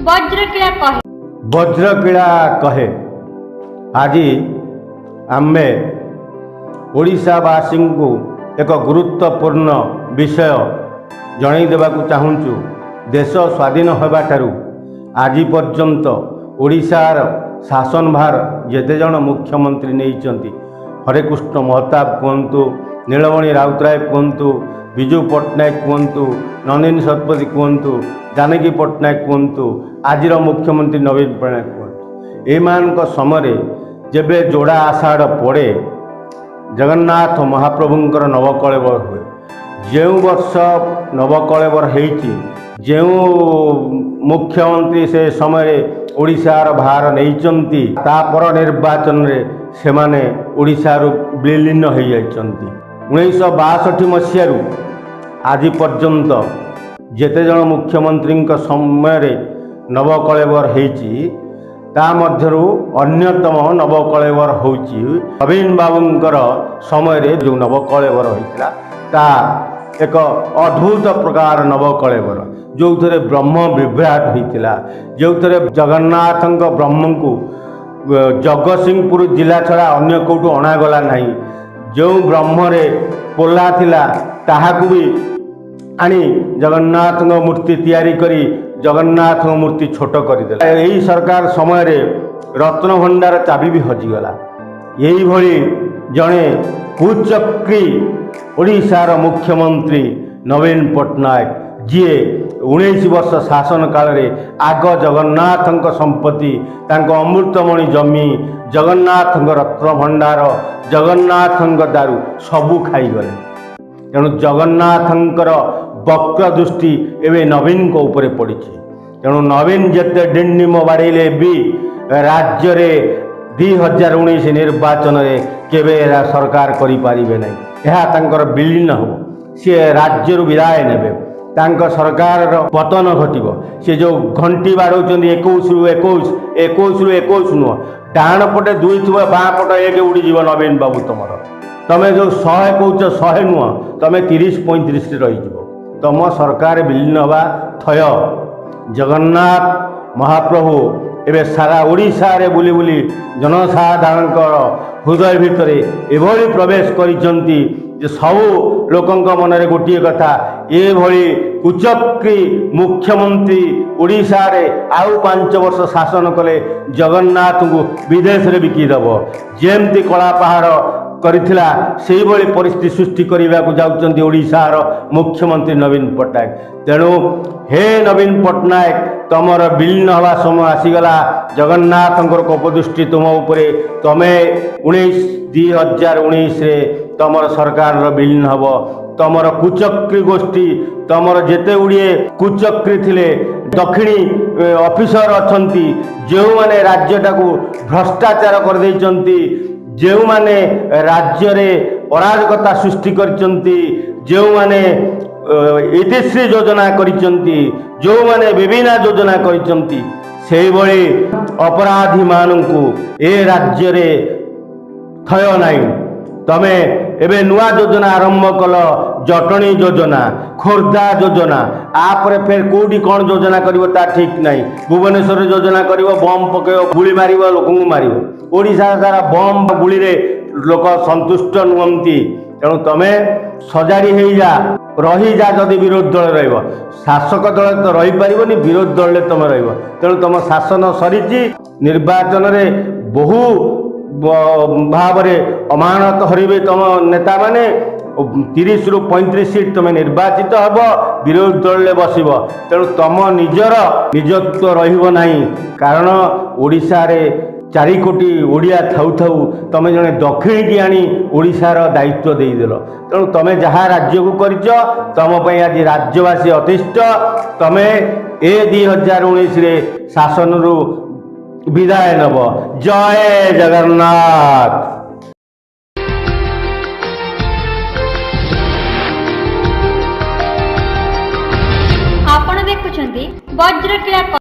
ବଜ୍ରକିଳା କହେ। ବଜ୍ରକିଳା କହେ। ଆଜି ଆମେ ଓଡ଼ିଶାବାସୀଙ୍କୁ ଏକ ଗୁରୁତ୍ୱପୂର୍ଣ୍ଣ ବିଷୟ ଜଣାଇ ଦେବାକୁ ଚାହୁଁଛୁ। ଦେଶ ସ୍ୱାଧୀନ ହେବାଠାରୁ ଆଜି ପର୍ଯ୍ୟନ୍ତ ଓଡ଼ିଶାର ଶାସନଭାର ଯେତେ ଜଣ ମୁଖ୍ୟମନ୍ତ୍ରୀ ନେଇଛନ୍ତି, ହରେକୃଷ୍ଣ ମହତାବ କୁହନ୍ତୁ, ନୀଳମଣି ରାଉତରାୟ କୁହନ୍ତୁ, ବିଜୁ ପଟ୍ଟନାୟକ କୁହନ୍ତୁ, ନଳିନୀ ଶତପଥୀ କୁହନ୍ତୁ, ଜାନକୀ ପଟ୍ଟନାୟକ କୁହନ୍ତୁ, ଆଜିର ମୁଖ୍ୟମନ୍ତ୍ରୀ ନବୀନ ପଟ୍ଟନାୟକ କୁହନ୍ତୁ, ଏମାନଙ୍କ ସମୟରେ ଯେବେ ଯୋଡ଼ା ଆଷାଢ଼ ପଡ଼େ, ଜଗନ୍ନାଥ ମହାପ୍ରଭୁଙ୍କର ନବକଳେବର ହୁଏ। ଯେଉଁ ବର୍ଷ ନବକଳେବର ହେଇଛି, ଯେଉଁ ମୁଖ୍ୟମନ୍ତ୍ରୀ ସେ ସମୟରେ ଓଡ଼ିଶାର ଭାର ନେଇଛନ୍ତି, ତା ପର ନିର୍ବାଚନରେ ସେମାନେ ଓଡ଼ିଶାରୁ ବିଲୀନ ହୋଇଯାଇଛନ୍ତି। 1962 ମସିହାରୁ ଆଜି ପର୍ଯ୍ୟନ୍ତ ଯେତେ ଜଣ ମୁଖ୍ୟମନ୍ତ୍ରୀଙ୍କ ସମୟରେ ନବକଳେବର ହେଇଛି, ତା ମଧ୍ୟରୁ ଅନ୍ୟତମ ନବକଳେବର ହେଉଛି ନବୀନ ବାବୁଙ୍କର ସମୟରେ ଯେଉଁ ନବକଳେବର ହୋଇଥିଲା, ତା ଏକ ଅଦ୍ଭୁତ ପ୍ରକାର ନବକଳେବର, ଯେଉଁଥିରେ ବ୍ରହ୍ମ ବିଭ୍ରାଟ ହୋଇଥିଲା, ଯେଉଁଥିରେ ଜଗନ୍ନାଥଙ୍କ ବ୍ରହ୍ମଙ୍କୁ ଜଗତସିଂହପୁର ଜିଲ୍ଲା ଛଡ଼ା ଅନ୍ୟ କେଉଁଠୁ ଅଣାଗଲା ନାହିଁ। ଯେଉଁ ବ୍ରହ୍ମରେ ପୋଲା ଥିଲା, ତାହାକୁ ବି ଆଣି ଜଗନ୍ନାଥଙ୍କ ମୂର୍ତ୍ତି ତିଆରି କରି ଜଗନ୍ନାଥଙ୍କ ମୂର୍ତ୍ତି ଛୋଟ କରିଦେଲେ। ଏହି ସରକାର ସମୟରେ ରତ୍ନଭଣ୍ଡାର ଚାବି ବି ହଜିଗଲା। ଏଇଭଳି ଜଣେ କୁଚକ୍ରୀ ଓଡ଼ିଶାର ମୁଖ୍ୟମନ୍ତ୍ରୀ ନବୀନ ପଟ୍ଟନାୟକ, ଯିଏ 19 ବର୍ଷ ଶାସନ କାଳରେ ଆଗ ଜଗନ୍ନାଥଙ୍କ ସମ୍ପତ୍ତି, ତାଙ୍କ ଅମୃତମଣି ଜମି, ଜଗନ୍ନାଥଙ୍କ ରତ୍ନଭଣ୍ଡାର, ଜଗନ୍ନାଥଙ୍କ ଦାରୁ ସବୁ ଖାଇଗଲେ। ତେଣୁ ଜଗନ୍ନାଥଙ୍କର ବକ୍ର ଦୃଷ୍ଟି ଏବେ ନବୀନଙ୍କ ଉପରେ ପଡ଼ିଛି। ତେଣୁ ନବୀନ ଯେତେ ଡିଣ୍ଡିମ ବାଡ଼େଇଲେ ବି ରାଜ୍ୟରେ 2019 ନିର୍ବାଚନରେ କେବେ ଏରା ସରକାର କରିପାରିବେ ନାହିଁ। ଏହା ତାଙ୍କର ବିଲୀନ ହେବ। ସିଏ ରାଜ୍ୟରୁ ବିଦାୟ ନେବେ, ତାଙ୍କ ସରକାରର ପତନ ଘଟିବ। ସେ ଯେଉଁ ଘଣ୍ଟି ବାଡ଼ଉଛନ୍ତି 21ରୁ 21, 21ରୁ 21 ନୁହଁ, ଡାହାଣ ପଟେ 2 ଥିବ, ବାଁ ପଟ 1 ଉଡ଼ିଯିବ। ନବୀନ ବାବୁ, ତମର ତମେ ଯେଉଁ 100 କହୁଛ, 100 ନୁହଁ, ତମେ 30 35ରେ ରହିଯିବ। ତମ ସରକାର ବିଲୀନ ହେବା ଥୟ। ଜଗନ୍ନାଥ ମହାପ୍ରଭୁ ଏବେ ସାରା ଓଡ଼ିଶାରେ ବୁଲି ବୁଲି ଜନସାଧାରଣଙ୍କର ହୃଦୟ ଭିତରେ ଏଭଳି ପ୍ରବେଶ କରିଛନ୍ତି ଯେ ସବୁ ଲୋକଙ୍କ ମନରେ ଗୋଟିଏ କଥା, ଏଭଳି କୁଚକ୍ରୀ ମୁଖ୍ୟମନ୍ତ୍ରୀ ଓଡ଼ିଶାରେ ଆଉ 5 ବର୍ଷ ଶାସନ କଲେ ଜଗନ୍ନାଥଙ୍କୁ ବିଦେଶରେ ବିକିଦେବ। ଯେମିତି କଳା ପାହାଡ଼ କରିଥିଲା, ସେଇଭଳି ପରିସ୍ଥିତି ସୃଷ୍ଟି କରିବାକୁ ଯାଉଛନ୍ତି ଓଡ଼ିଶାର ମୁଖ୍ୟମନ୍ତ୍ରୀ ନବୀନ ପଟ୍ଟନାୟକ। ତେଣୁ ହେ ନବୀନ ପଟ୍ଟନାୟକ, ତମର ବିଲୀନ ହେବା ସମୟ ଆସିଗଲା। ଜଗନ୍ନାଥଙ୍କର କୋପଦୃଷ୍ଟି ତୁମ ଉପରେ। ତମେ 2019ରେ ତମର ସରକାରର ବିଲୀନ ହେବ। ତମର କୁଚକ୍ରୀ ଗୋଷ୍ଠୀ, ତମର ଯେତେ ଗୁଡ଼ିଏ କୁଚକ୍ରୀ ଥିଲେ, ଦକ୍ଷିଣୀ ଅଫିସର ଅଛନ୍ତି, ଯେଉଁମାନେ ରାଜ୍ୟଟାକୁ ଭ୍ରଷ୍ଟାଚାର କରିଦେଇଛନ୍ତି, ଯେଉଁମାନେ ରାଜ୍ୟରେ ଅରାଜକତା ସୃଷ୍ଟି କରିଛନ୍ତି, ଯେଉଁମାନେ ଇତିଶ୍ରୀ ଯୋଜନା କରିଛନ୍ତି, ଯେଉଁମାନେ ବିଭିନ୍ନ ଯୋଜନା କରିଛନ୍ତି, ସେଇଭଳି ଅପରାଧୀମାନଙ୍କୁ ଏ ରାଜ୍ୟରେ ଥୟ ନାହିଁ। ତମେ ଏବେ ନୂଆ ଯୋଜନା ଆରମ୍ଭ କଲ, ଜଟଣୀ ଯୋଜନା, ଖୋର୍ଦ୍ଧା ଯୋଜନା, ଆପରେ ଫେର କୋଉଠି କ'ଣ ଯୋଜନା କରିବ ତା ଠିକ୍ ନାହିଁ। ଭୁବନେଶ୍ୱରରେ ଯୋଜନା କରିବ, ବମ୍ ପକେଇବ, ଗୁଳି ମାରିବ, ଲୋକଙ୍କୁ ମାରିବ। ଓଡ଼ିଶା ସାରା ବମ୍ ଗୁଳିରେ ଲୋକ ସନ୍ତୁଷ୍ଟ ନୁହନ୍ତି। ତେଣୁ ତମେ ସଜାଡ଼ି ହେଇଯା, ରହିଯା। ଯଦି ବିରୋଧୀ ଦଳ ରହିବ, ଶାସକ ଦଳ ତ ରହିପାରିବନି, ବିରୋଧୀ ଦଳରେ ତମେ ରହିବ। ତେଣୁ ତମ ଶାସନ ସରିଛି। ନିର୍ବାଚନରେ ବହୁ ଭାବରେ ଅମାନତ ହରିବେ ତମ ନେତାମାନେ। 30ରୁ 35 ସିଟ୍ ତମେ ନିର୍ବାଚିତ ହେବ, ବିରୋଧୀ ଦଳରେ ବସିବ। ତେଣୁ ତମ ନିଜର ନିଜତ୍ୱ ରହିବ ନାହିଁ। କାରଣ ଓଡ଼ିଶାରେ 4 କୋଟି ଓଡ଼ିଆ ଥାଉ ଥାଉ ତମେ ଜଣେ ଦକ୍ଷିଣୀକି ଆଣି ଓଡ଼ିଶାର ଦାୟିତ୍ୱ ଦେଇଦେଲ। ତେଣୁ ତମେ ଯାହା ରାଜ୍ୟକୁ କରିଛ, ତମ ପାଇଁ ଆଜି ରାଜ୍ୟବାସୀ ଅତିଷ୍ଠ। ତମେ ଏ 2019ରେ ଶାସନରୁ ବିଦାୟ ନେବ। ଜୟ ଜଗନ୍ନାଥ। ଆପଣ ଦେଖୁଛନ୍ତି ବଜ୍ରକିଳା।